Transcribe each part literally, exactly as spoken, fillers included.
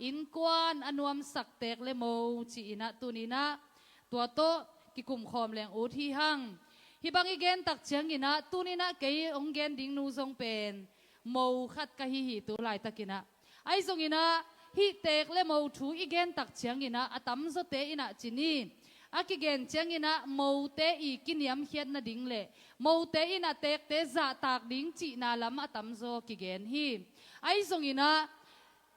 Innkuan a nuamsak teek le mo ci-in ah tuni-in ah tua tawh kikumkhawm leng ut hi hang. Hih bang i gen tak ciangin ah tuni-in ah kei hong gen ding nu zong pen mo khat ka hi hi tu laitakin ah. Ahi zongin ah hih teek le mo thu i gen tak ciangin ah a tamzawte in ah ci ni. A kigen ciangin ah mote i kiniamkhiat nading le mote in ah teekte zahtak ding cihna lam a tamzaw kigen hi. Ahi zongin ah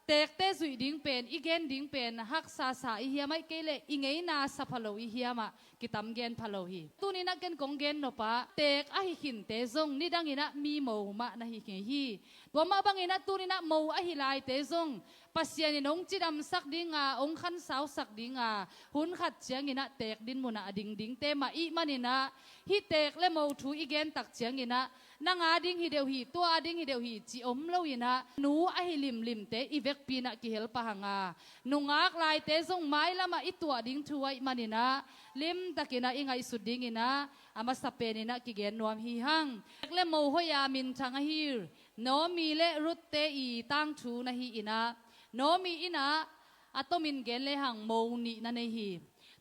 teekte zuih ding pen, i gen ding pen haksa sa i hiam, ahih kei leh i ngeina sa pha lo i hiam ah kitam gen pha lo hi. Tuni-in ah ken kong gen nop ah teek ahi khinte zong nidangin ah mi mo mah na hi ngei hi. Tua mah bangin ah tuni-in ah mo ahi laite zong Pasian in hong cidamsak ding a, hong khansausak ding a, hun khat ciangin ah teek din mun ah a ding dingte mah i hih manin ah hih teek le mo thu i gen tak ciangin ah nang a ding hi deuh hi, tua a ding hi deuh hi ci om loin ah nu ahi limlimte i vekpi-in ah kihel pah hang a, nungak laite zong mailam ah i tuah ding thu ahih manin ah limtakin ah i ngaihsut dingin ah a masa penin ah kigen nuam hi hang. Teek le mo hoih a minthang ahi Naomi le Ruth-te i tangthu na hi-in ah, Naomi in ah a tomin gen lehang mo nih na nei hi.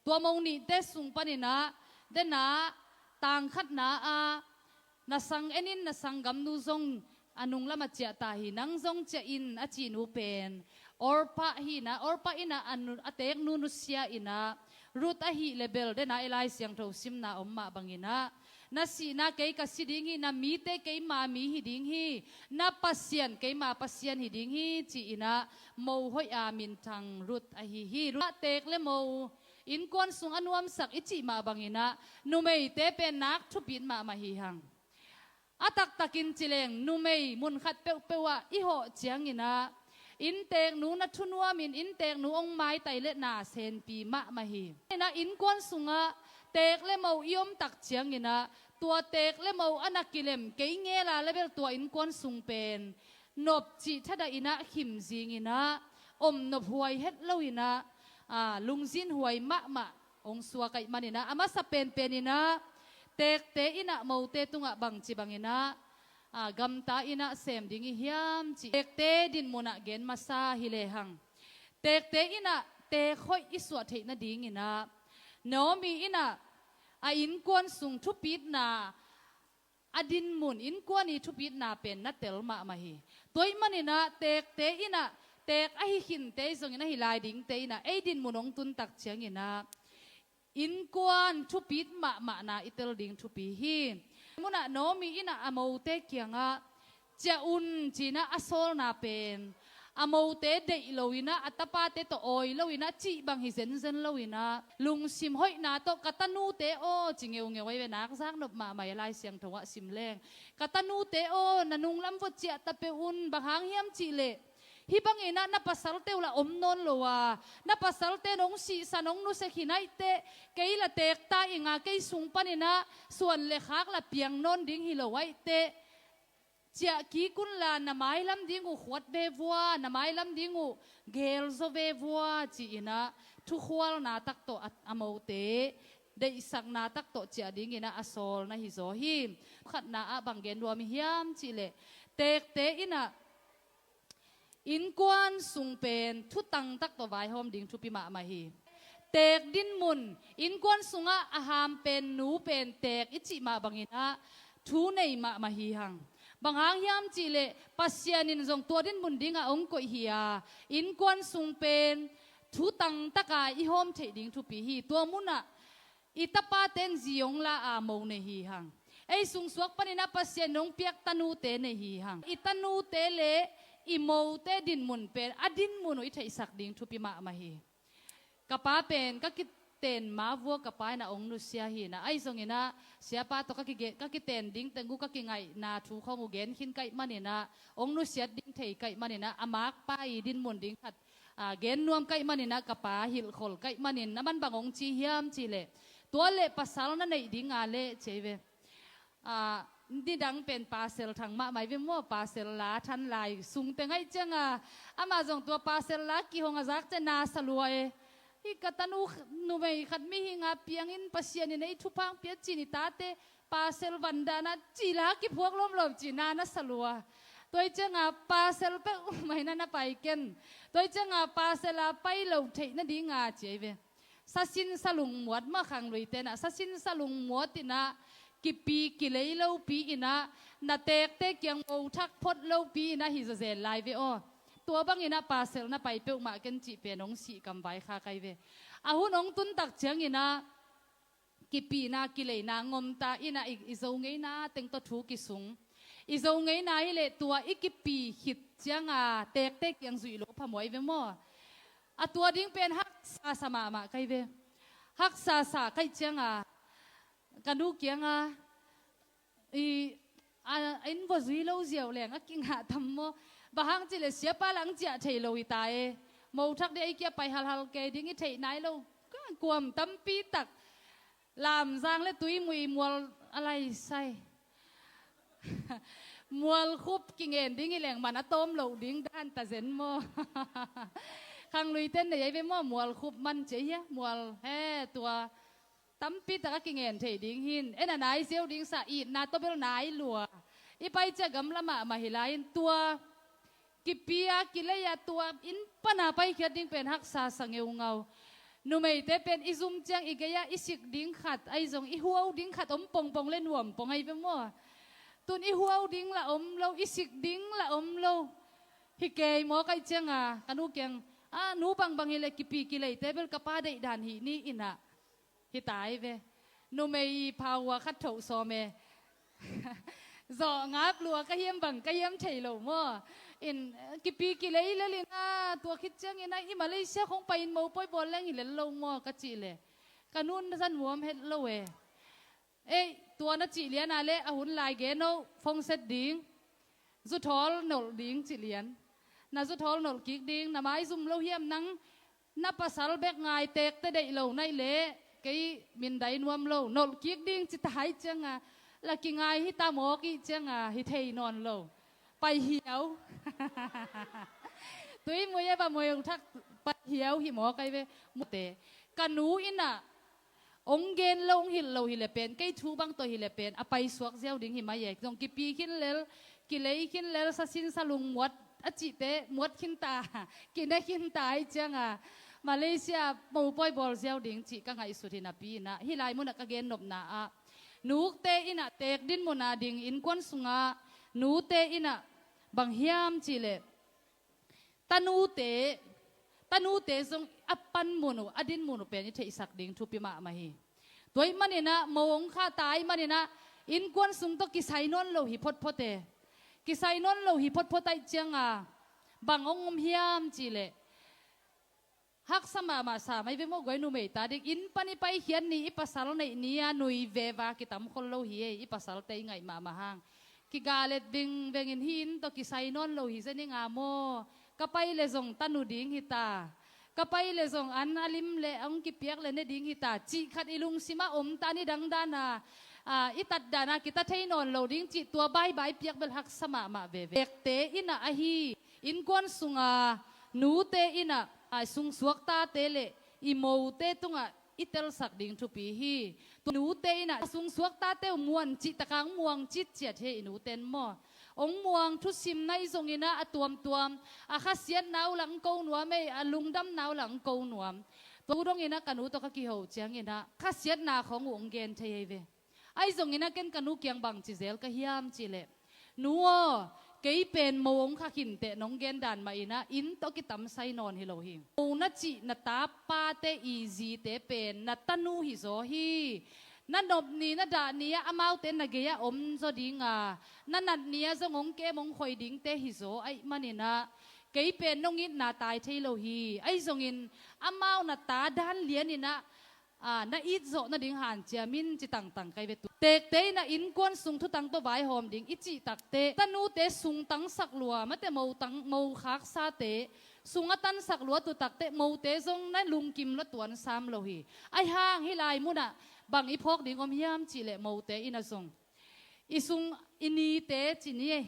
Tua mo nihte sung panin ah, den ah tang khatna ah na sang en in, na sanggamnu zong a nunglam ah ciah ta hi, nang zong ciah in a ci nu pen Orpah hi-in ah, Orpah in ah a nu, a teeknu nusia-in ah, Ruth ahih leh bel den ah i Lai Siangtho simna om mah bangin ah, na sihna kei ka si ding hi, na mite keima mi hi ding hi, na Pasian keima Pasian hi ding hi ci-in ah mo hoih a minthang Ruth ahi hi. Ruth ah teek le mo, innkuan sung a nuamsak i cih mah bangin ah numeite pen nak thupit mahmah hi hang. A taktakin ci leng numei mun khat peuhpeuh ah i hawh ciangin ah innteeknu na thunuamin, innteeknu hong maitai leh na senpi mahmah hi. In ah innkuan sungah teek le mo i om tak ciangin ah tua teek le mo a na kilem kei ngel a leh bel tua innkuan sung pen nop cih thadah in ah khim zingin ah om nop huai het loin ah, aa, lungzin huai mahmah hong suak ahih manin ah, a masa penpen in ah teekte in ah mote tungah bangci bangin ah, aa, gamta in ah sem ding i hiam cih teekte din mun ah gen masa hi lehang. Teekte in ah teek hoih i suah theih nadingin ah Naomi in ah a innkuan sung thupitna a din mun, innkuan i thupitna pen na tel mahmah hi. Tua ahih manin ah teekte in ah, teek ahi khinte zongin ahi lai dingte in ah ei din mun hong tun tak ciangin ah innkuan thupit mahmahna i tel ding thupi hi. Mun ah Naomi in ah a mote kiangah ciah un ci-in ah a sawlna pen a mote deih loin ah, a tapate tawh awi loin ah, cih bang hi zenzen loin ah, lungsim hoihna tawh ka tanute aw ci ngeungeu ahi ve. Nak zaknop mahmah a, Lai Siangtho ah sim leng ka tanute aw na nunglam vua ciah ta peuh un, bang hang hiam cih leh hih bangin ah na pasalte uh lah om nawn lo a, na pasalte in hong sihsan, hong nusia khin ahih teh kei lah teek ta ing a, kei sung panin ah suan le khak lah piang nawn ding hi lo ahih teh ciah kik un la, na mailam ding uh khuat ve vua, na mailam ding uh gelzaw ve vua ci-in ah thukhualna tak tawh a, a mote deihsakna tak tawh ciah dingin ah a sawl na hi zaw hi. Khatna ah bang gen nuam i hiam cih leh teekte in ah innkuan sung pen thutang tak tawh vaihawm ding thupi mahmah hi. Teek din mun, innkuan sungah a ham pen, nu pen teek i cih mah bangin ah thu nei mahmah hi hang. Bang hang hiam cih leh Pasian in zong tua din mun dingah hong koih hi a, innkuan sung pen thutang taka i hawm theih ding thupi hi. Tua munah i tapate in zi hong la a, mo nei hi hang. Ei sungsuak panin ah Pasian in hong piak tanute nei hi hang. I tanute le i mote din mun pen a din mun uh i theihsak ding thupi mahmah hi. Ka pa pen ka kiten ma vua, ka pa in ah hong nusia hi-in ah, ahi zongin ah siapa tawh ka kige-, ka kiten ding teng uh, ka kingaihna thu khawng uh gen khin ka hih manin ah, hong nusiat ding thei ka hih manin ah, a makpa i din mun ding khat aa, gen nuam ka hih manin ah, ka pa hilhkhol ka hih manin, na man bang hong ci hiam cih leh, tua leh pasal na neih ding a leh ci hi ve. Aa, nidang pen pasal thang mahmah hi ve maw, pasal la than lai sung teng ahih ciangin, amah zong tua pasal la kihong a zak ciang na sa lua e. Hih ka tanu numei khat mihing a piangin Pasian in ei thupha hong pia ci-in i tate pasal van dan a ci la kiphuak lawmlawm ci-in na sa lua. Tua hi cianga pasal peuhmah ina na pai ken. Tua hi cianga pasal a pai lo theih nadinga ci ahi ve. Sasin salung muat mah khangluite na, sasin salung muat ina, kipi kilei lopi ina, na tekte kiang mo thak phot lopi ina hi zazel lai ve aw. Tua bang ina pasal na pai peuhmah ken cih pen hong sih kam vai kha kai ve. A hun hong tun tak ciang ina, kipina kileina ngomta ina i, i Zo ngeina teng tawh thu kisung. I Zo ngeina hi leh tua i kipi khit cianga tekte kiang zuih lo phamawh ahi ve maw. A tua ding pen haksa sa mahmah kai ve. Haksa sa kai cianga ka nu kianga i, a, in va zui lo ziau leng a kingah tam maw. Bang hang cih leh siapa lah ang ciah thei lo hi ta e. Mo thak ding ei kia pai halhal kei ding i theih nai lo. Ka kuam tampi tak. Lamzang le Tuimui mual a lai sai. Mual khup kingen ding i leng man a tawm loh ding dan ta zen maw. Khangluite nei ahi ve maw, mual khup man ci hia, mual he tua. Tampi tak a kingen thei ding hin. En a nai ziau ding sa, itna tawh bel nai lua. I pai ciah gamla mahmah hi lai in tua. Kipi a, kilei a, tua inn pana paikhiat ding pen haksa sa ngeungau. Numeite pen i zum ciang i gei a i sik ding khat, ahi zong i huau ding khat om pongpong le nuam pong ahi ve maw. Tun i huau ding lah om lo, i sik ding lah om lo. Hi kei maw kai cianga, ka nu kiang, a nu bangbang hi le kipi kileite bel ka pa deih dan hi ni ina. Hi ta hi ve. Numei i phaua khat thoh sawm e. Zawh ngap lua ka hiam bang ka hiam thei lo maw. In, kipi kilei lel ina, tua khit ciang ina i Malaysia khong pai in mopawi bawl leng hi lel lo maw ka cih le. Ka nun za nuam het lo e. Ei, tua na cih liana le a hun lai gen oh, phone set ding. Zuthawl nolh ding ci lian. Na zuthawl nolh kik ding, na maizum lo hiam nang, na pasal bek ngai tekte deih lo naih leh, kei min dai nuam lo, nolh kik ding ci ta hi cianga, la kingai hi ta mawk i cianga, hi thei nawn lo. Pai hiau. Tuimui a va muai thak pai hiau hi mawk ahi ve, mute. Ka nu ina, ong gen lo, ong hilh lo hi le pen, kei thu bang tawh hi le pen, a paisuak ziau ding hi mai e. Zong kipi khin lel, kilei khin lel, sasin salung muat, a cihte, muat khin ta, kine khin ta hi cianga. Malaysia, mopawi bawl ziau ding cih ka ngaihsut hi napi ina. Hi lai munah ka gen nopna ah. Nute ina, tek din muna ding, innkuan sunga, nute ina, bang hiam cih leh. Tanute, tanute zong a pan mun uh, a din mun uh pen i theihsak ding thupi mahmah hi. Tua ih maninah, mo ong khah ta ih maninah, innkuan sung tawh kisai nawn lo hi photphot e. Kisai nawn lo hi photphot aih cianga, bang ong om hiam cih leh. Haksa mahmah sa mai ve maw guai numei ta ding, inn pan i paikhiat ni, i pasal neih ni a nui veva kitam khol lo hi e, i pasalte i ngaih mahmah hang. Kiga let vingvengin hi inn tawh kisai nawn lo hi zen i nga maw? Ka pai le zong tanu ding hi ta. Ka pai le zong an a lim le hong kipiak le ne ding hi ta. Cih khat i lungsimah om ta ni dangdana, a, i tatdana kita thei nawn lo ding cih tua baibai piak bel haksa mahmah veve. Tekte innah ahi, innkuan sunga, nute innah, a, sungsuak tate le i mote tungah i telsak ding thupi hi. Tua nute innah a sungsuak tate uh muan cih taka hong muang citciat hi i nuten maw? Hong muang thusim nai zonginah a tuamtuam, a khasiatna uh lah hong ko nuam ei, a lungdamna uh lah hong ko nuam. Tua uh donginah ka nu tawh ka kiho cianginah khasiatna khawng uh hong gen thei hi ve. Ahi zonginah ken ka nu kiang bang ci zel ka hiam cih leh, nu aw, kei pen mo hong kha khinteh nong gen dan mahinah inn tawh kitamsai nawn hi lo hi. Mo na cih na tapate i zite pen na tanu hi zaw hi. Na nop ni na dah ni-ah amaute na gei-ah om zaw dinga, na nat ni-ah zong hong kem hong khoi dingte hi zaw aih maninah, kei pen nong itna tai thei lo hi. Ahi zongin amau na ta dan lianinah, a, na it zawh nading hanciam in ci tangtang kai ve tu. Tekte innah innkuan sung thutang tawh vaihawm ding i cih takteh, tanute sung tangsak lua, mate mo tang, mo khaksate sung a tansak lua tu takteh, mote zong na lungkim lua tuan sam lo hi. Ahi hang hih lai munah bang i phawk ding om hiam cih leh mote innah zong i sung i nite ci ni ei.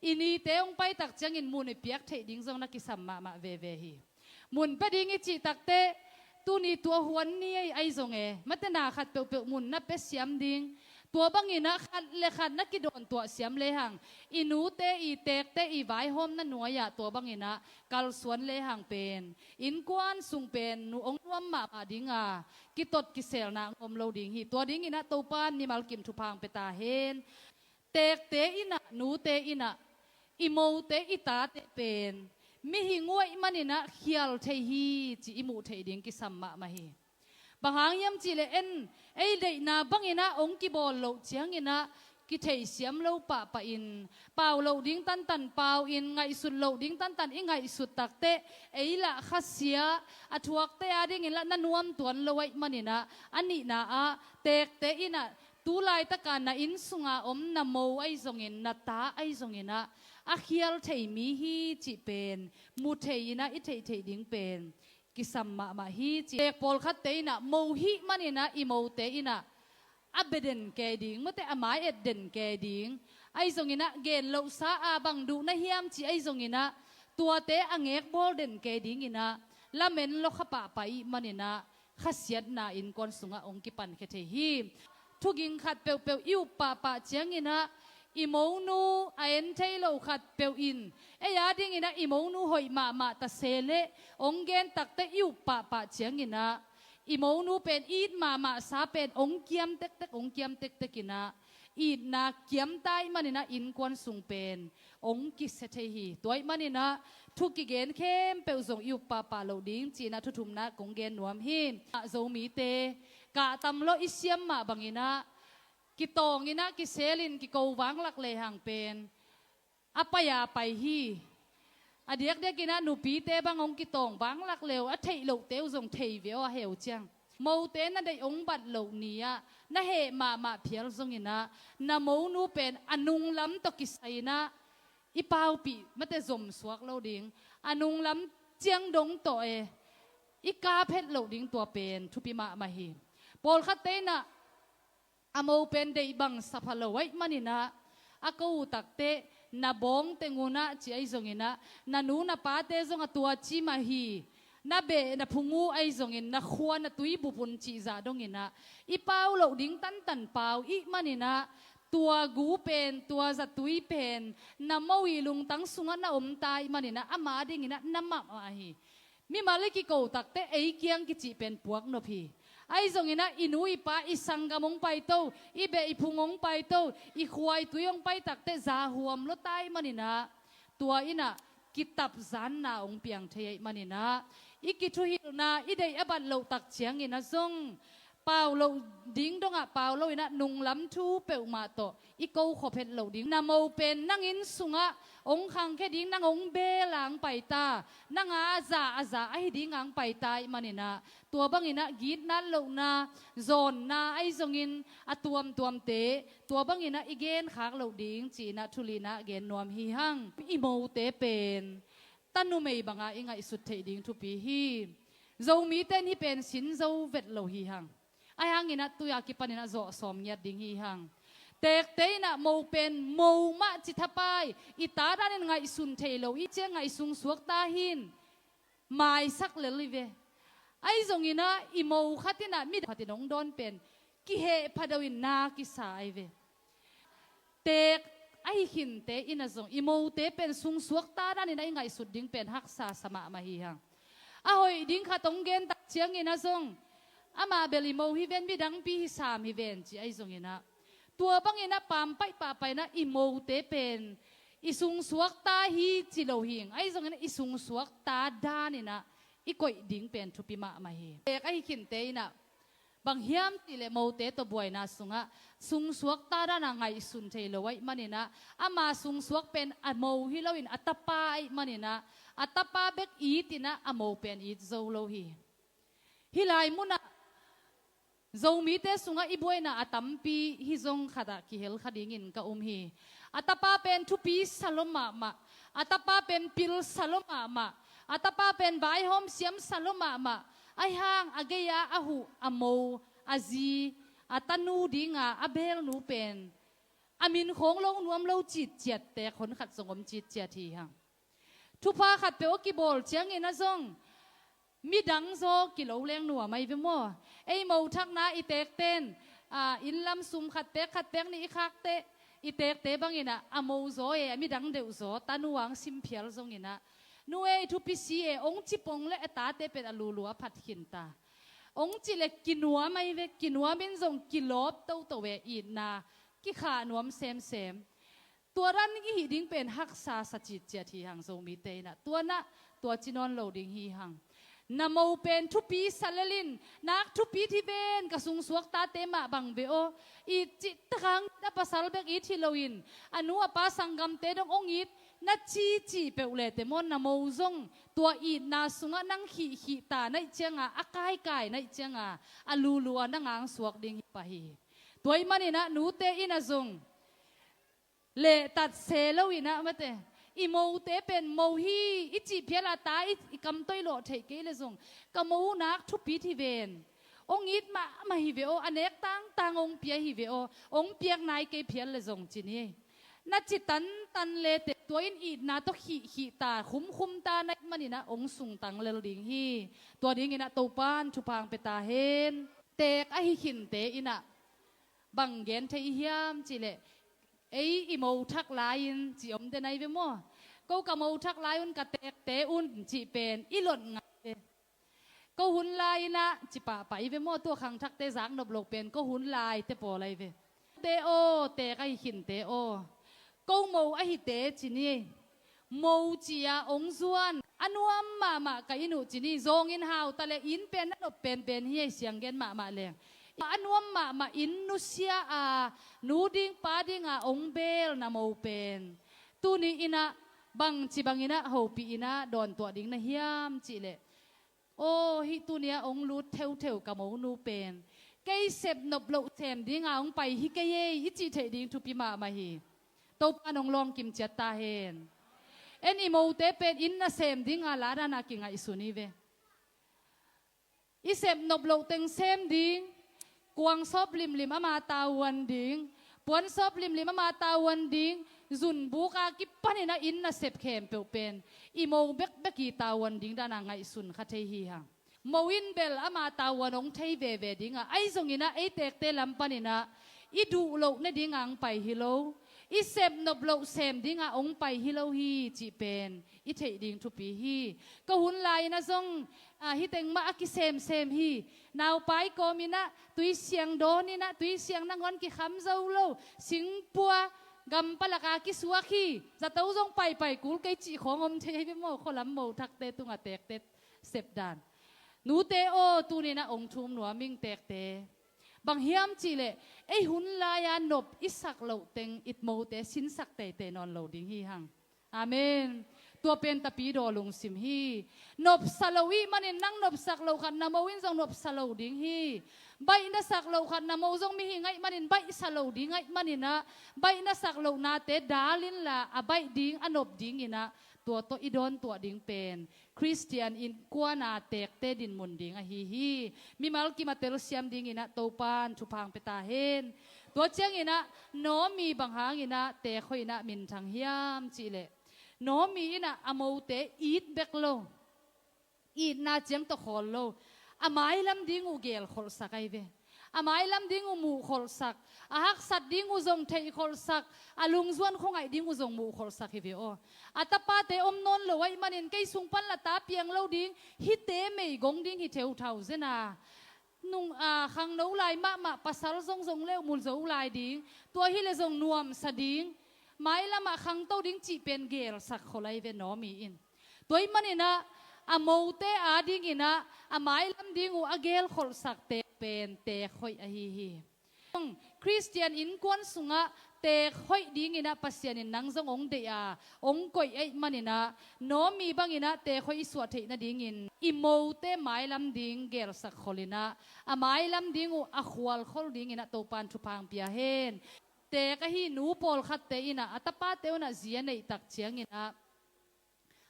I nite hong paitak ciangin mun i piak theih ding zong na kisam mahmah veve hi. Mun pia ding i cih takteh, tuni tua huan ni ei ahi zong e. Mate na khat peuhpeuh mun na pia siam ding. Tua bangin ah khat le khat na kidawn tuah siam lehang, i nute i tekte i vaihawmna nuai-ah tua bangin ah kalsuan lehang pen, innkuan sung pen nu hong nuam mahmah ding a, kitot kiselna hong om lo ding hi. Tua dingin ah Topa'n mimal kim thupha hong pia ta hen. Tekte in ah, nute in ah, i mote i tate pen mihing uh ahih manin ah khial thei hi cih i muh theih ding kisam mahmah hi. Bang hang hiam cih leh, en, ei deihna bangin ah hong kibawl loh ciangin ah kitheisiam lo pahpah in, pau loh ding tantan pau in, ngaihsut loh ding tantan i ngaihsut takteh, ei lah khasia, a thuakte adingin lah na nuam tuan lo ahih manin ah, a nihna ah tekte in ah, tu laitaka na inn sunga om na mo ahi zongin, na ta ahi zongin ah, a khial thei mi hi cih pen mu thei in ah, i theih theih ding pen kisam mahmah hi ci. Pawlkhatte in ah mo hih manin ah, i mote in ah a bia den kei ding, mate, a mai et den kei ding, ahi zongin ah gen lohsa a bang duh na hiam cih ahi zongin ah, tuate a ngekbawl den kei dingin ah lamen lua kha pahpah ih manin ah, khasiatna innkuan sungah hong kipankhia thei hi. Thuging khat peuhpeuh i up pahpah ciangin ah, i monu a en thei lo khat peuh in, ei adingin ah i monu hoih mahmah ta se leh, hong gen takteh i up pahpah ciangin ah, i monu pen it mahmah sa pen hong kiam tektek, hong kiam tektek in ah, itna kiam ta ih manin ah innkuan sung pen hong kisia thei hi. Tua ih manin ah thu kigen khempeuh zong i up pahpah loh ding ci-in ah thu thumna kong gen nuam hi. Ah, Zomite kahtam lua i siam mah bangin ah, kitawng in ah, kisel in, kiko vanglak lehang pen a pai a pai hi. A diakdiakin ah nupite bang hong kitawng vanglak le uh, a theih lohte uh zong thei ve aw, a heu ciang. Mote na deih hong bat loh ni-ah na heh mahmah phial zongin ah, na monu pen a nunglam tawh kisai in ah i paupih, mate, zom suak lo ding. A nunglam ciang dong tawh e, i kap het loh ding, tua pen thupi mahmah hi. Pawlkhatte in ah a mo pen deih bang sapha lo ahih manin ah, a ko uh takteh, na bawng teng un ah ci ahi zongin ah, na nu na pate zong a tua ci mah hi, na beh na phung uh ahi zongin, na khua na tuibup un cih zah dongin ah, i pau loh ding tantan pau ih manin ah, tua gu pen, tua zatui pen na mo i lungtang sungah na om ta ih manin ah, ama dingin ah na mahmah hi. Mimal i kiko takteh ei kiang kicih pen puak nop hi. Ahi zongin ah i nu i pa, i sanggam hong paito, i beh i phung hong paito, i khua i tui hong pai takteh zahuam lua ta ih manin ah, tua in ah kitapzanna hong piang thei ahih manin ah, i kithuhilhna i deih a bat loh tak ciangin ah zong, pau loh ding dongah pau loin ah, nunglam thu peuhmah tawh i ko khop het loh ding. Na mo pen nang inn sungah hong khangkhia ding, nang hong bel a hong pai ta, nang a za a za ahi ding a hong pai ta ih manin ah, tua bangin ah gitnat lohna, zawnna ahi zongin a tuamtuamte tua bangin ah i genkhak loh ding ci-in ah thu lina gen nuam hi hang. I mote pen ta numei banga i ngaihsut theih ding thupi hi. Zomite in hih pen sin zo vet lo hi hang. Ahi hangin ah tu-a kipanin ah zawh sawm ngiat ding hi hang. Tekte in ah mo pen mo mah ci thapai, i ta danin ngaihsun thei lo, i ciang ngaihsun suak ta hi in, maisak lel hi ve. Ahi zongin ah i mo khat in ah midang khat in hong dawn pen kihehpha deuh in na kisa ahi ve. Teek ahi khinte in ah zong i mote pen sungsuak ta danin ah i ngaihsut ding pen haksa sa mahmah hi hang. A hoih ding khat hong gen tak ciangin ah zong, amah bel i mo hi ven, midangpi hi sam hi ven ci ahi zongin ah, tua bangin ah pampaih pahpaih in ah i mote pen i sungsuak ta hi ci lo hi ing. Ahi zongin ah i sungsuak ta danin ah i koih ding pen thupi mahmah hi. Teek ahi khinte in ah, bang hiam cih leh mote tawh buaina sungah sungsuak ta dana ngaihsun thei lo ahih manin ah, ama sungsuak pen a mo hi loin a tapa ahih manin ah, a tapa bek it in ah a mo pen it zo lo hi. Hih lai munah Zomite sungah i buaina a tampi hih zong khatah kihel kha dingin ka um hi. A tapa pen thupi sa lua mahmah, a tapa pen pil sa lua mahmah, a tapa pen vaihawm siam sa lua mahmah. Ahi hang a gei-a a huh a mo, a zi, a tanu dinga a belnu pen a min khawng lo nuam lo citciat teek hon khat zong om citciat hi hang. Thupha khat peuh a kibawl ciangin ah zong, midang zaw kilo leng nuam ahi ve maw? Ei mothakna i teekten A, inn lam sum khat pek khat pek nih i khakte, i tekte bangin ah a mo zaw e, a midang deuh zaw, tanu ang sim phial zongin ah, nu e, thupi si e, ong ci pong le a tate pen a lulu a phat khin ta. Ong ci le kinuam ahi ve, kinuam in zong kilawp toto e, itna kikhah nuam semsem. Tua dan i hih ding pen haksa sa citciat hi hang, Zomite in ah tua na, tua ci nawn lo ding hi hang. Na mo pen thupi sa lel in, nak thupi thi ven, ka sungsuak tate mah bang ve aw. It cih tak hang, na pasal bek it hi loin, a nu a pa sanggamte dong ong it, na ci cih peuh le te maw, na mo zong tua itna sungah nang khihkhih ta naih cianga, a kaikai naih cianga, a lulu a na ngangsuak ding hi pah hi. Tua ih manin ah nute in ah zong lehtat se lo in ah mate, i mote pen mo hi i cih phial a ta i, i kam toilawh theih kei le zong, ka mo nak thupi thi ven. Ong it mahmah hi ve aw, a nek tangtang ong pia hi ve aw, ong piak nai kei phial le zong ci ni. Na ci tantan le te tua in itna tawh khihkhih ta, khumkhum ta naih manin ah ong sungtang lel ding hi. Tua dingin ah Topan thupha ong pia ta hen. Teek ahi khinte in ah bang gen thei hiam cih leh, ei i mo thak lai-in ci om den ahi ve maw? Ko ka mo thak lai un, ka teekte un cih pen i lot ngai ve. Ko hun lai-in ah ci pahpah i ve maw? Tua khangthakte zaknop loh pen ko hun laite pawl ahi ve. Te aw, teek ahi khinte aw, ko mo ahite ci ni. Mo ci-a ong zuan, a nuam mahmah ka inn uh ci ni. Zawngin hauta le inn pen na nop penpen hi ei, siang gen mahmah leng. A nuam mahmah inn nusia a, nu ding pa dinga ong beel na mo pen, tuni in ah bangci bangin ah hopih in ah dawntuah ding na hiam cih leh, aw, hih tuni-a ong lut theutheu ka monu pen kei sep nop loh sem dinga ong pai hi kei ei, i cih theih ding thupi mahmah hi. Topan ong lawngkim ciat ta hen. En, i mote pen inn na sem dinga la dana kingaihsun hi ve. I sep nop loh teng sem ding, kuang sawp limlim ama tavuan ding, puan sawp limlim ama tavuan ding, zunbuk a kipanin ah inn na sep khempeuh pen i mo bekbek i tavuan ding dana ngaihsun kha thei hi hang. Mo in bel ama tavuan ong thei veve dinga, ahi zongin ah ei teekte lam panin ah i duh loh ne dinga ong pai hi lo, i sep nop loh sem dinga ong pai hi lo hi cih pen i theih ding thupi hi. Ka hun lai-in ah zong, a, hih teng mah a kisemsem hi. Naupai kawmin ah tui siang dawnin ah, tui siang nangawn kikham zo lo, singpua gampalak a kisuak hi. Zato zong paipai kul kei cih khawng om thei hi ve maw, khualam mo thakte tungah teekte sep dan. Nute aw, tuni-in ah ong thum nuam ing teekte. Bang hiam cih leh, ei hun lai-a nop i sak loh teng i mote sinsak teitei nawn lo ding hi hang. Amen. Tua pen tapidaw lungsim hi. Nopsa lo ih manin nang nopsak loh khat na mo in zong nopsa lo ding hi. Baih na sak loh khat na mo zong mihing aih manin baihsa lo ding aih manin ah, baih na sak loh nate dal inla, a baih ding, a nop dingin ah tua tawh i dawntuah ding pen Khristian innkuana teekte dinmun ding ahi hi. Mimal kim a telsiam dingin ah Topan thupha ong pia ta hen. Tua ciangin ah Naomi bang hangin ah teek hoih in ah minthang hiam cih leh, Naomi in ah a mote it bek lo, itna ciang tawh khawl lo, a mailam ding uh gelkholhsak ahi ve. A mailam ding uh muhkholhsak, a haksat ding uh zong theihkholhsak, a lungzuan khuangaih ding uh zong muhkholhsak hi ve aw. A tapate om nawn lo aih manin kei sung pan la ta piang lo ding, hihte meigong ding hi theuthau zen a, nung, a, khangno lai mahmah, pasal zong zong le uh mu zo lai ding, tua hi le zong nuamsa ding, mailamah khangto ding cih pen gelsak khol ahi ve Naomi in. Tua ih manin ah a mote adingin ah a mailam ding uh a gelkholhsak teek pen teek hoih ahi hi. Khristian innkuan sungah teek hoih dingin ah Pasian in nang zong ong deih a, ong koih aih manin ah, Naomi bangin ah teek hoih i suah theih nadingin i mote mailam ding gelsak kholin ah, a mailam ding uh a khualkhol dingin ah Topan thupha ong pia hen. Teek ahi nu pawlkhatte in ah a tapate un ah zi a neih tak ciangin ah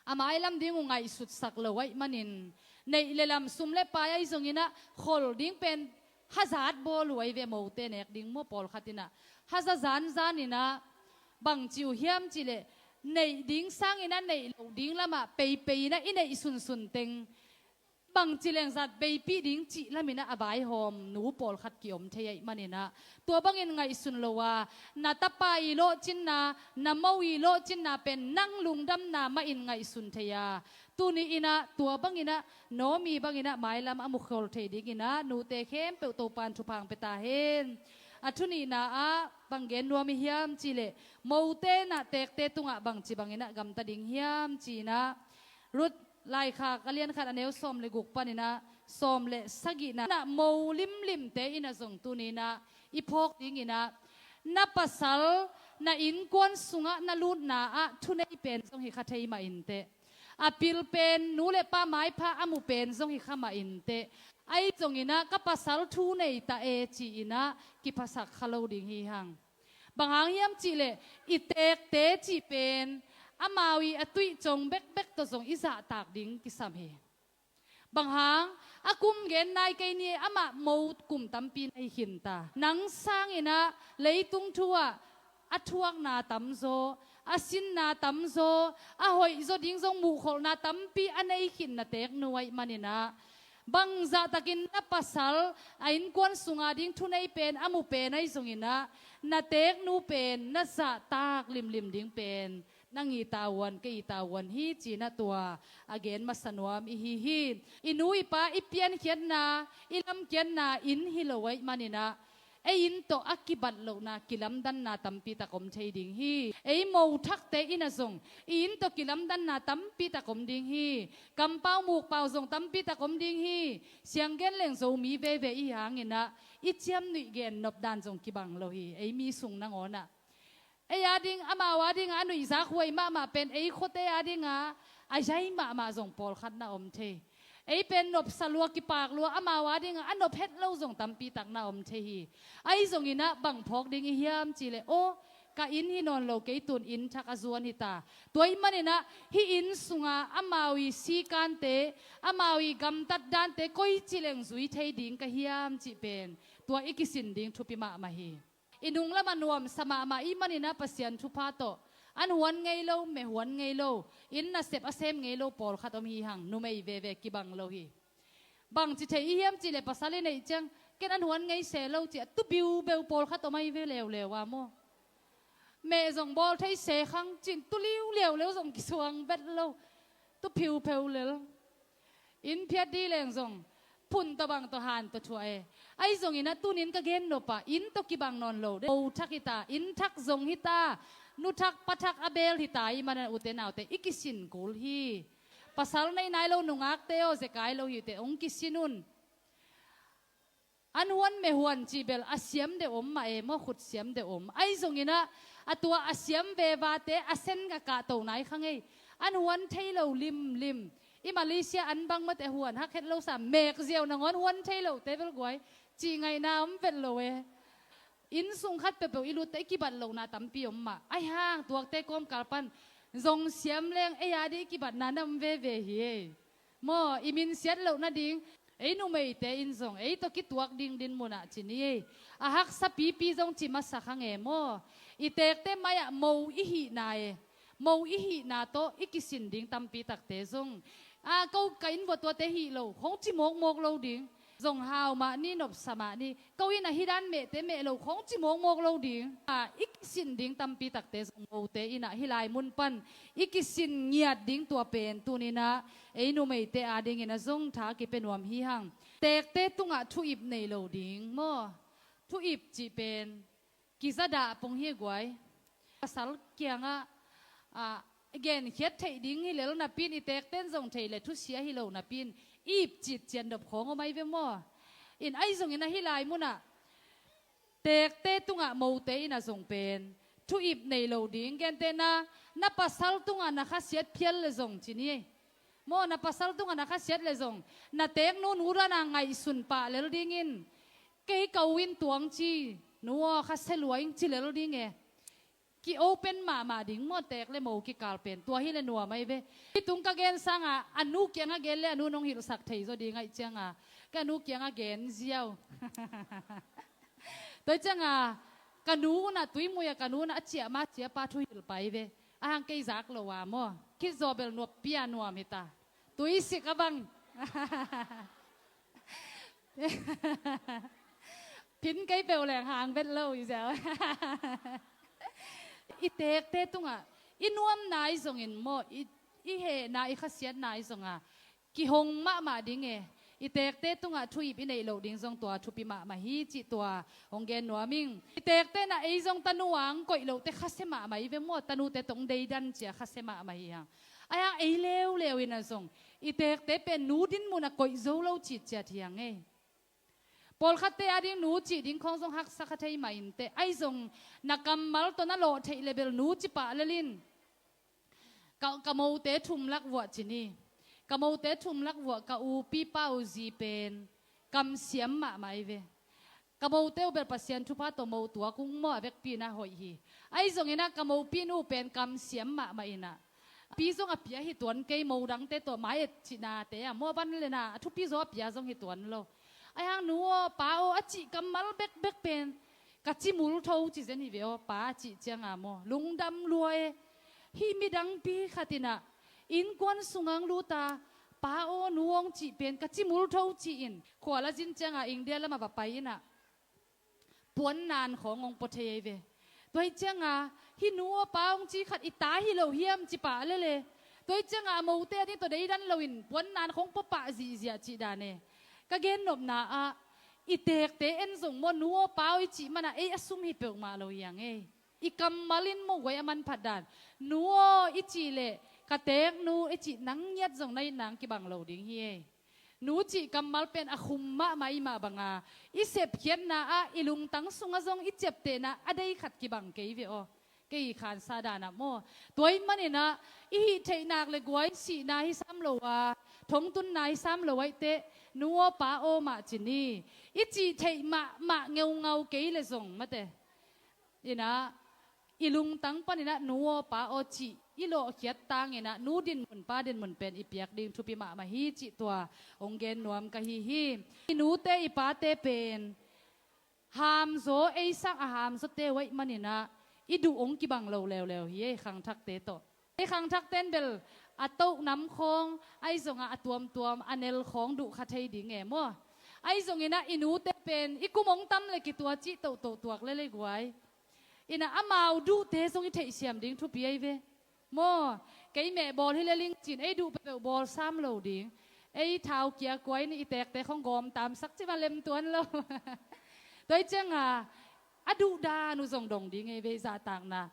a mailam ding uh ngaihsutsak lo aih manin, neih le lam, sum le pai ahi zongin ah khol ding pen hazat bawl uh ahi ve, mote nek ding maw, pawlkhat in ah haza zanzan in ah, bangci uh hiam cih leh neih ding sangin ah neih loh ding lamah peipei in ah i neih sunsun teng Bangci leng zat beipih ding cih laminah a vaihawm nu pawlkhat kiom thei ahih maninah tua bangin ngaihsun lo a, na tapa i lawhcinna, na mo i lawhcinna pen nang lungdamna mahin ngaihsun thei a, tuni inah tua banginah Naomi banginah mailam a mukhol thei dinginah nute khempeuh Topan thupha hong pia ta hen. A thunihna ah bang gen nuam i hiam cihleh, mote inah teekte tungah bangci banginah gamta ding hiam cinah, Ruth laikhak a lian khat a neu sawm le guk paninah sawm le sagihna inah mo limlimte inah zong tuni inah i phawk dinginah, na pasal na innkuan sungah na lutna ah thunei pen zong hi kha thei mah inteh. A pil pen nu le pa maipha a mu pen zong hi kha mah inteh. Ahi zonginah ka pasal thu nei ta e ci-inah kiphasak kha lo ding hi hang. Bang hang hiam cihleh i teekte cih pen amau i a tuih cong bekbek tawh zong i zahtak ding kisam hi. Bang hang, a kum gen nai kei ni, amah mo kum tampi nei khinta. Nang sanginah leitung thu ah a thuakna tamzaw, a sinna tamzaw, a hoihzaw ding zong muhkholhna tampi a nei khin na teeknu ahih maninah, bangzahtakin na pasal a innkuan sunga ding thunei pen a mu pen ahi zonginah, na teeknu pen na zahtak limlim ding pen nang i tavuan, kei i tavuan hi cinah tua a gen masa nuam i hi hi. I nu i pa i piankhiatna, i lamkhiatna inn hi lo ahih maninah, ei inn tawh a kibat lohna kilamdanna tampitak om thei ding hi. Ei mo thakte inah zong i inn tawh kilamdanna tampitak om ding hi. Kampau mukpau zong tampitak om ding hi. Sianggen leng Zomi veve i hanginah i ciamnuih gen nopdan zong kibang lo hi. Ei mi sung nangawnah ei a ding, amau a dingah a nuihzak huai mahmah pen ei khuate a dingah a zai mahmah zong pawlkhat na om thei. Ei pen nopsa lua, kipak lua, amau a dingah a nop het lo zong tampitak na om thei hi. Ahi zonginah bang phawk ding i hiam cihleh, aw, ka inn hi nawn lo, kei tun inn thak a zuan hi ta. Tua ahih maninah hih inn sunga amau i sikante, amau i gamtat dante koici leng zui thei ding ka hiam cih pen tua i kisin ding thupi mahmah hi. I nung lamah nuamsa mahmah i hih maninah Pasian thupha tawh an huan ngei lo, me huan ngei lo, inn nasep a sem ngei lo pawlkhat om hi hang. Numei veve kibang lo hi. Bangci thei i hiam cihleh pasal i neih ciang ken an huan ngei se lo ci a tu biubeu pawlkhat om ahi ve leuleu a maw. Meh zong bawl thei se khang cin tu liu leuleu zong kisuang bet lo. Tu phiupheu lel. Inn phiat dih leng zong phun tawh bang tawh han tawh thuah e. Ahi zonginah tunin ka gen nop ah inn tawh kibang nawn lo de. Mo thak hi ta, inn thak zong hi ta, nu thak pa thak a beel hi ta i hih maninah ute naute i kisin kul hi. Pasal nei nai lo nungakte aw, zekai lo hi uh teh, hong kisin un. An huan me huan cih bel a siam deuh om mah e maw, khut siam deuh om. Ahi zonginah a tua a siam vevate a sen a kahto nai kha ngei. An huan thei lo limlim. I Malaysia an bang mate huan hak het lo sa, mek ziau nangawn huan thei lote bel guai. Cih ngaihna om vet lo e. Inn sung khat peuhpeuh i lutte i kibat lohna tampi om mah. Ahi hang tuakte kawmkal pan zong siam leng ei a dih i kibatna na om veve hi ei. Maw, i minsiat loh nading, ei numeite in zong ei tawh kituak ding din munah ci ni ei. A haksa pipi zong ci masa kha nge maw. I teekte mai-ah mo i hihna e. Mo i hihna tawh i kisin ding tampi takte zong. A, ko ka inn vua tuate hih lo, khong ci mawkmawk lo ding. Zong hau mah ni, nopsa mah ni. Ko inn ah hih dan mehte meh lo, khong ci mawkmawk lo ding. A, i kisin ding tampi takte zong mote in ah hih lai mun pan i kisin ngiat ding tua pen tuninah ei numeite adingin a zong tha kipia nuam hi hang. Teekte tungah thu-ip nei lo ding maw? Thu-ip cih pen kizadah pong hi guai. Pasal kiangah, ah, genkhiat theih ding hi lel napi-in, i teekten zong thei le thusia hi lo napi-in i ipcit cian dop khawng om ahi ve maw? In ahi zongin a hih lai munah teekte tungah mote in a zong pen thu-ip nei lo ding. Gentehna, na pasal tungah na khasiat phial le zong ci ni ei. Maw, na pasal tungah na khasiat le zong na teeknu nu dan a ngaihsun pah lel dingin, kei ka u in tuang ci, nu aw, khasia lua ing ci lel ding e. Ki-open mahmah ding maw, teek le mo kikal pen. Tua hi le nuam ahi ve. Hih tung ka gen sanga a nu kiangah gen le a nu nong hilhsak thei zaw ding ahih cianga ka nu kiangah gen ziau. Tua cianga ka nu unah tuimui a ka nu unah a ciah ma ciapa thuhilh pai ve. A hang kei zak lo a maw. Khit zaw bel nuam pia nuam hita. Tuisik a bang. Phin kei peuh leng hang vet lo i ziau. I teekte tungah i nuamna i zongin maw, i, i hehna, i khasiatna i zonga kihong mahmah ding e. I teekte tungah thuhip i neih loh ding zong tua thupi mahmah hi cih tua hong gen nuam ing. I teekte na ei zong tanu ang koih lohte khasia mahmah i ve maw, tanute tong deidan cia khasia mahmah hi hang. Ai hang ei leuleu ina zong i teekte pen nu din mun a koih zo lo citciat hi hang ei. Pawlkhatte a ding nu cih ding khawng zong haksa kha thei mah inteh. Ai zong na kammal tawh na lawh theih le bel nu ci pah lelin. Ka, ka mote thum lak vuah ci ni. Ka mote thum lak vuah ka upi pau zi pen kamsiam mahmah i ve. Ka mote uh bel Pasian thupha tawh mo tuak ung maw, a vekpi na hoih hi. Ai zong ina ka mopi nu pen kamsiam mahmah ina. Pi zong a pia hi tuan kei, mo dangte tawh mai et cihnate a maw, a ban le na a thupi zaw a pia zong hi tuan lo. Ai hang nu aw pa aw a cih kammal bekbek pen ka ci mul tho ci zen hi ve aw, pa a cih cianga maw lungdam lua e. Hih midangpi khat ina innkuan sungang luta pa aw nu awng cih pen ka ci mul tho ci in khua la zin cianga India lama va pai ina puannan khawng hong pua thei ei ve. Tua hi cianga hih nu aw pa hong ci khat i ta hi lo hiam ci pah lele. Tua hi cianga a mote a ding tawh deidan loin puannan khawng pua pah zihziah cih dan e. Ka gennopna ah i teekte en zong maw nu aw pa aw i cih mana ei a sum hi peuhmah lo hiang ei. I kammal in maw guai a manphat dan. Nu aw i cih leh ka teeknu i cih nang ngiat zong na it nang kibang lo ding hi ei. Nu cih kammal pen a khum mahmah i mah banga i sepkhiatna ah i lungtang sungah zong i ciaptehna a dei khat kibang kei ve aw. Kei i khansa danah maw tua i maninah i hih theihnak le guai sihna hi sam lo a thongtunna hi sam lo aih teh nu aw pa aw mah ci ni. I cih theih mahmah ngeungau kei le zong mate. Inah i lungtang paninah nu aw pa aw cih i lawhkhiat tanginah nu dinmun pa dinmun pen i piak ding thupi mahmah hi cih tua hong gen nuam ka hi hi. I nute i pate pen hamzaw ei sang a hamzawte uh aih maninah i duh hong kibang lo leuleu hi ei khangthakte tawh. Ei khangthakten bel a toh nam khawng ahi zongah a tuamtuam a nel khawng duh kha thei ding e maw? Ahi zonginah i nute pen i kum hong tam le kitua cih tohtoh tuak le le guai. Inah amau duhte zong i theihsiam ding thupi ahi ve. Maw, kei meh bawl hi le ling cin ei duh peuhpeuh bawl sam lo ding. Ei thau kia kuai ni i teekte khong gawm tamsak ci va lem tuan lo. Tua i cianga a duh dan uh zong dong ding ei ve i zahtakna.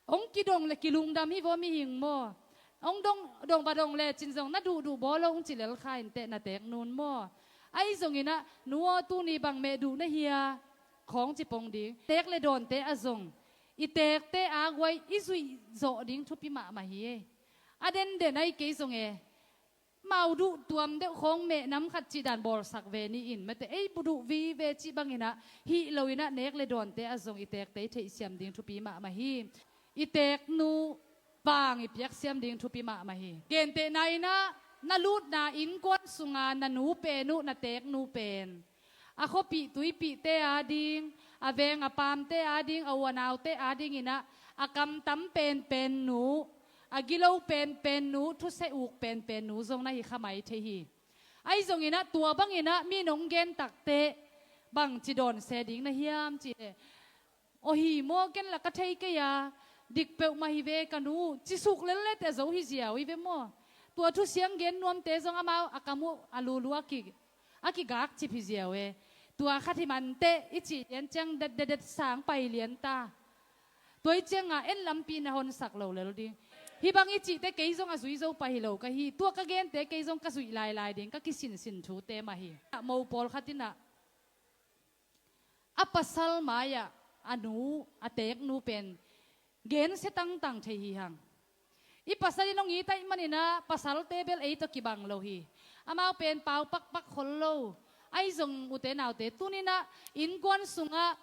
Hong kidong le kilungdam hi vaw mihing maw? Hong dong, dong va dong le cin zong na duhduh bawl lo hong ci lel kha inteh na teeknun maw? Ahi zonginah nu aw tuni bang meh duh na hia khawng ci pong ding. Teek le dawnte a zong i teekte a guai i zuih zawh ding thupi mahmah hi ei. A denden ahi kei zong e. Mau duh tuam deuh khawng meh nam khat cih dan bawlsak ve ni in mate ei bu duh vive cih banginah hih loinah nek le dawnte a zong i teekte i theihsiam ding thupi mahmah hi. I teeknu vang i piaksiam ding thupi mahmah hi. Gentehna inah na lutna innkuan sunga na nu pen uh na teeknu pen a khuapih tuipihte ading, a veng a paamte ading, a u a naute adinginah a kamtam penpen nu, a gilo penpen nu, thuse uk penpen nu zong na hi kha mai thei hi. Ahi zonginah tua banginah mi nong gen takteh bangci dawn se ding na hiam cih leh Aw hi maw, ken la ka thei kei a, dik peuhmah hi ve ka nu, ci suk lel le teh zo hi ziau hi ve maw? Tua thusiang gen nuamte zong amau a kam uh a lulu a ki, a kigak cip hi ziau e. Tua khat hi man teh i cih lian ciang det det det sang pai lian ta. Tua i cianga en lampi na honsak lo lel ding. Hih bang i cihte kei zong a zui zo pah hi lo ka hi. Tua ka gente kei zong ka zuih lailai ding ka kisinsin thute mah hi. Mo pawlkhat inah a pasal mai-ah a nu, a teeknu pen gensia tangtang thei hi hang. I pasal in hong it ahih maninah pasalte bel ei tawh kibang lo hi. Amau pen pau pakpak khol lo. Ahi zong ute naute tuninah innkuan sungah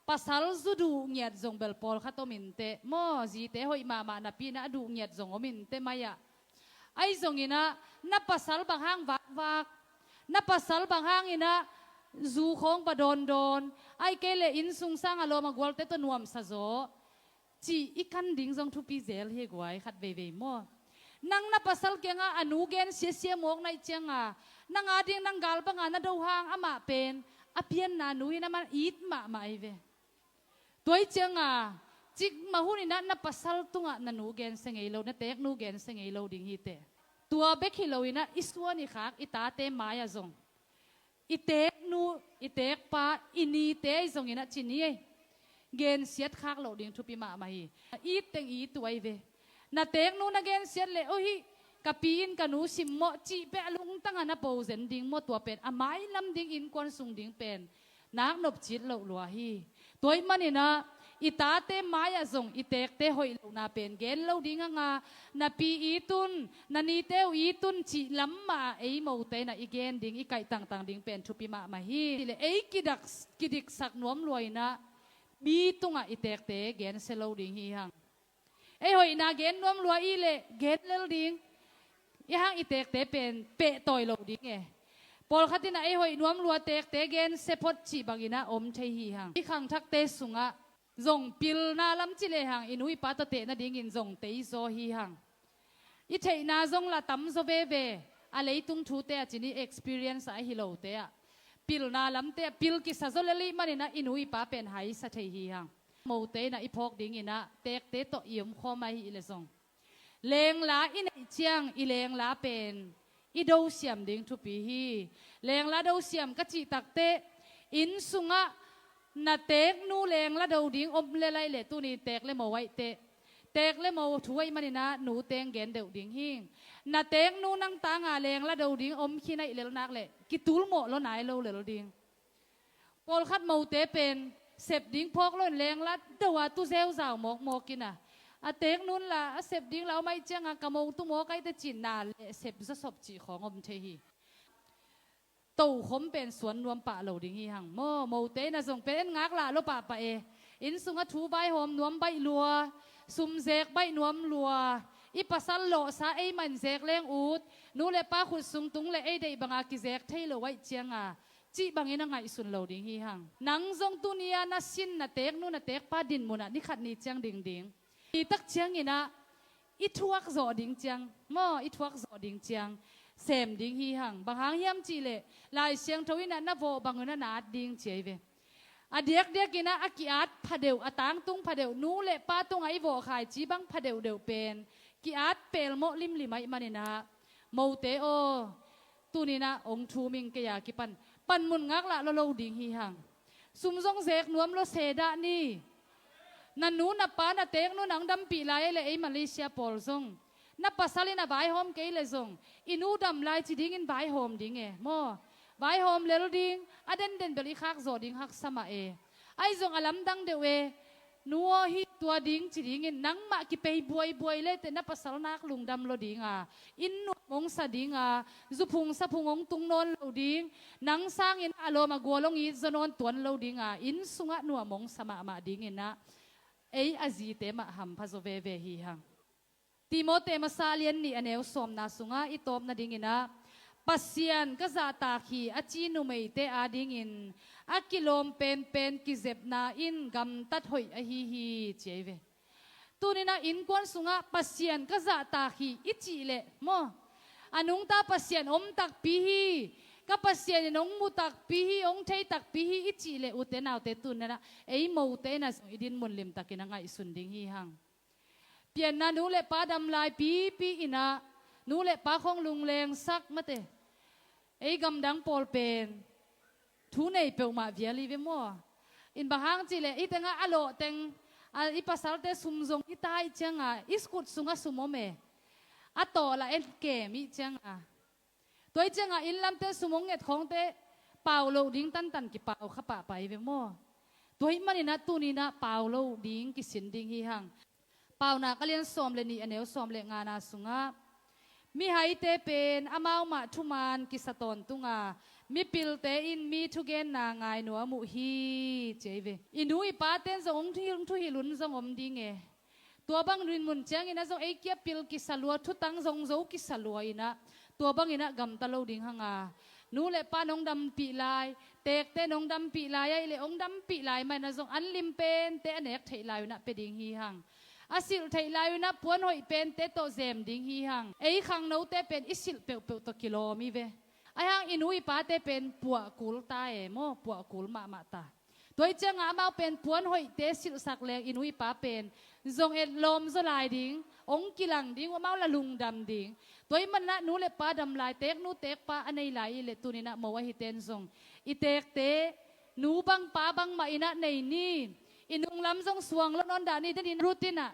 pasal zu duh ngiat zong bel pawlkhat om inteh maw, zite hoih mahmah napi inah a duh ngiat zong om inteh mai-ah. Ahi zonginah na pasal bang hang vakvak, na pasal bang hanginah zu khawng va dawndawn, ahi kei le innsung sanga lawm a gualte tawh nuamsa zaw cih i kan ding zong thupi zel hi guai khat veivei maw? Nang na pasal kiangah a nu gensia sia mawk na hih cianga, nang ading nang gal banga na do hang amah pen a pianna nu hi na man it mahmah ahi ve. Tua hih cianga cikmah huninah na pasal tungah na nu gensia ngei lo, na teeknu gensia ngei lo ding hi teh. Tua bek hi loinah i suan i khak i tate mai-ah zong i teeknu, i teekpa, i nite ahi zonginah ci ni ei, gensiat khak loh ding thupi mahmah hi. It teng it uh ahi ve. Na teeknu na gensiat leh, "Aw, hih ka pi in ka nu simmawh," cih peh a lungtangah na po zen ding maw? Tua pen a mailam ding, innkuan sung ding pen nak nopcit loh lua hi. Tua ahih maninah i tate mai-ah zong i teekte hoih lohna pen gen lo ding hanga, "Na pi it un, na nite uh it un," cih lam mah ei mote inah i gen ding, i kaih tangtang ding pen thupi mahmah hi. Cih leh ei kidak, kidiksak nuam lua inah mi tungah i teekte gensia lo ding hi hang. Ei hoihna gen nuam lua i leh gen lel ding. Ahih hang i teekte pen pehtawi lo ding e. Pawlkhat inah ei hoih nuam lua, teekte gensia phot cih banginah om thei hi hang. I khangthakte sungah zong pilna lam ci lehang i nu i pa tawh teh nadingin zong teizaw hi hang. I theihna zong la tamzaw veve, a leitung thute ah ci ni, experience ah, ahi lote ah, pilna lamte ah pil kisa zaw lel ahih maninah i nu i pa pen haisa thei hi hang. Mote inah i phawk dinginah teekte tawh i omkhawm ahih leh zong lengla i neih ciang i lengla pen i dosiam ding thupi hi. Lengla dosiam ka cih takteh, inn sungah na teeknu lengla do ding om lel ahih leh, tuni teek le mo ahih teh, teek le mo thu ahih maninah nu teng gen deuh ding hi. Na teeknu nang tanga lengla do ding om khin ahih lel nak leh kitulmawh law nai lo lel ding. Pawlkhat mote pen sep ding phawk loin lengla do a tu zeuzau mawkmawk inah, a teeknu in la a sep ding la om ahih cianga ka mo tu mawk ahih teh ci-in na leh sep zawsop cih khawng om thei hi. Tokhom pen suan nuam pah lo ding hi hang maw? Mote inah zong pen en ngaklah law pahpah e. Inn sungah thu vaihawm nuam baih lua, sum zek baih nuam lua, i pasal lawhsa ei mah in zek leng ut, nu le pa khut sung tung le ei deih banga kizek thei lo ahih cianga cih bangin a ngaihsun lo ding hi hang. Nang zong tuni-a na sin na teeknu na teekpa dinmunah ni khat ni ciang ding ding. Hi tak cianginah i thuak zawh ding ciang maw, i thuak zawh ding ciang sem ding hi hang. Bang hang hiam cih leh Lai Siangtho inah na vawh bangun a na at ding ci ahi ve. A diakdiakinah a ki-at phadeuh, a tangtung phadeuh, nu le pa tungah i vawh khaici bang phadeuhdeuh pen ki-at pelmawh limlim ahih maninah, mote aw, tuninah hong thum ing, kei a kipan panmun ngaklah law lo ding hi hang. Sum zong zek nuam law se dah ni. Na nu na pa na teeknu nang dampih lai ahih leh ei Malaysia pawl zong na pasal in a vaihawm kei leh zong i nu dam lai ci dingin vaihawm ding e maw? Vaihawm lel ding, a denden bel i khak zawh ding haksa mah e. Ahi zong a lamdang deuh e. Nu aw, hih tua ding ci dingin nangmah kipei buaibuai le teh na pasal nak lungdam law dinga, inn nuam hong sa dinga, zuphung saphung hong tung nawn lo ding, nang sangin a lawm a gual hong it zaw nawn tuan lo dinga, inn sungah nuam hong sa mahmah dinginah ei a zite mah hampha zaw veve hi hang. Timote masa lian nih a neu sawmna sungah i tawp nadinginah, "Pasian ka zahtak hi," a ci numeite adingin a kilawm penpen kizepna in gamtat hoih ahi hi, ci ahi ve. Tuninah innkuan sungah, "Pasian ka zahtak hi," i cih leh maw, a nungta Pasian om takpi hi, ka Pasian in hong mu takpi hi, hong thei takpi hi, i cih leh, ute naute, tuninah ei mote inah zong i dinmun limtakin a ngaihsun ding hi hang. Pianna nu le pa dam lai pipi inah nu le pa khong lunglengsak mate. Ei gamdang pawl pen thu nei peuhmah vial hi ve maw? In bang hang cih leh hih tengah a lawhteng, a, i pasalte sum zong hi ta ahih cianga i khut sungah sum om e. A tawh lah en kem ahih cianga, tua ahih cianga inn lamte sum hong nget khawngte pau loh ding tantan kipau kha pahpah hi ve maw? Tua ahih maninah tuninah pau loh ding kisin ding hi hang. Paunak a lian sawm le nih a neu sawm le ngana sungah, "Mihaite pen amau mah thuman kisa tawntunga, mipilte in mi thugenna ngai nuam uh hi," ci ahi ve. I nu i pate in zong hong thu, hong thuhilh un zong om ding e. Tua bang dinmun ciangin a zong ei kia pil kisa lua, thutang zong zo kisa lua inah, tua banginah gamta lo ding hanga, nu le pa nong dampih lai, teekte nong dampih lai ahih leh hong dampih lai mah inah zong an lim pente a nek theih lai unah pia ding hi hang. A silh theih lai-un ah puan hoih pente tawh zem ding hi hang. Ei khangnote pen i silh peuhpeuh tawh kilawm hi ve. Ahi hang i nu i pate pen puah kul ta e maw, puah kul mahmah ta. Tua hi ciangah amau pen puan hoihte silhsak leng i nu i pa pen zong etlawm zaw lai ding, hong kilang ding, amau la lungdam ding. Tua hi manah nu le pa dam lai, teek nu teek pa a nei lai i leh tuni-in ah mo ahi ten zong i teekte nu bang pa bang mah in ah nei ni. I nunglam zong suang lo nawn dah ni. Denin Ruth in ah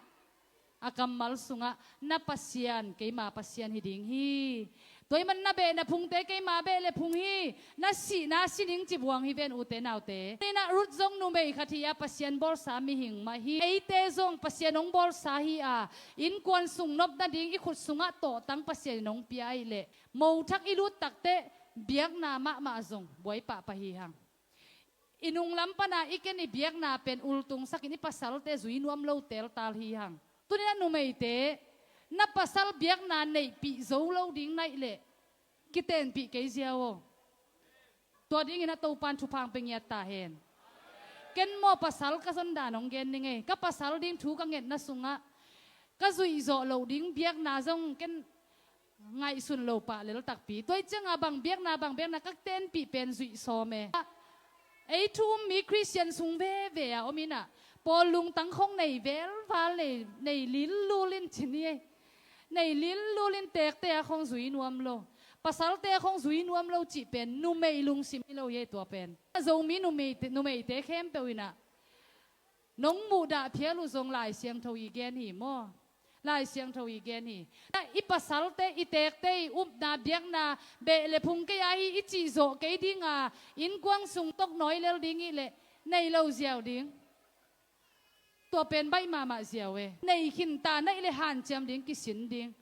a kammal sungah, "Na Pasian keima Pasian hi ding hi. Tua hi man na beh na phungte keima beh le phung hi. Na sihna si ning," ci buang hi ven, ute naute. Tua hi-in ah Ruth zong numei khat hi a, Pasian bawlsa mihing mah hi. Eite zong Pasian hong bawlsa hi a, innkuan sung nop nading i khut sungah tawhtang Pasian in hong pia ahih leh, mo thak i lut takteh biakna mahmah zong buai pahpah hi hang. I nunglam pana i ken i biakna pen ultungsakin i pasalte zui nuam lo teltal hi hang. Tuni-in ah numeite, na pasal biakna neihpih zo lo ding na hih leh kitenpih kei ziau aw. Tua dingin ah Topa'n thupha hong pia ngiat ta hen. Ken maw, pasal ka zon dan hong gen ning ei. Ka pasal ding thu ka ngetna sungah ka zuih zawh loh ding biakna zong ken ngaihsun lo pah lel takpi. Tua hi ciangah bang biakna, bang biakna ka tenpih pen zuih sawm e. Ei thu um mi Khristian sung veve a om in ah, pawl lungtang khong nei velval, nei, nei lillul in ci ni ei. Nei lillul in, teekte a khong zui nuam lo, pasalte a khong zui nuam lo cih pen numei lungsim hi lo hi ei tua pen. Zomi numeite, numeite khempeuh in ah nong muhdah phial uh zong Lai Siangtho i gen hi maw? Lai Siangtho i gen hi. Na, i pasalte, i teekte i upna, biakna, beh le phung kei a hi i cih zawh kei ding a, innkuan sung tawh nawi lel ding i hih leh nei lo ziau ding. Tua pen baih mahmah ziau e. Nei khin ta na hih leh hanciam ding, kisin ding.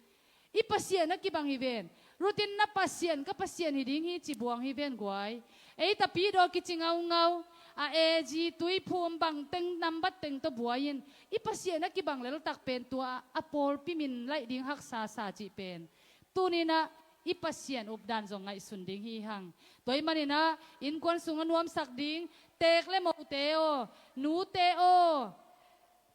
I Pasian a kibang hi ven. Ruth in, "Na Pasian ka Pasian hi ding hi," ci buang hi ven guai. Ei tapidaw kici ngaungau, a A G, tuiphum, bang teng, nambat teng tawh buai in, i Pasian a kibang leltak pen tua a pawlpi min laih ding haksa sa cih pen tuni-in ah i Pasian updan zong ngaihsun ding hi hang. Tua hi manin ah innkuan sung a nuamsak ding teek le mote aw, nute aw,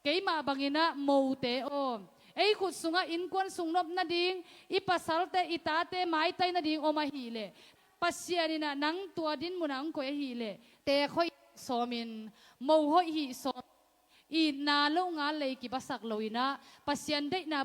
keimah bangin ah mote aw, ei khut sungah innkuan sung nop nading i pasalte, i tate maitai nading om ahih leh, Pasian in ah nang tua din munah hong koih ahih leh, teek hoih sawmin, mo hoih hih sawm, itna lo ngal lei kibasak lo-in ah Pasian deihna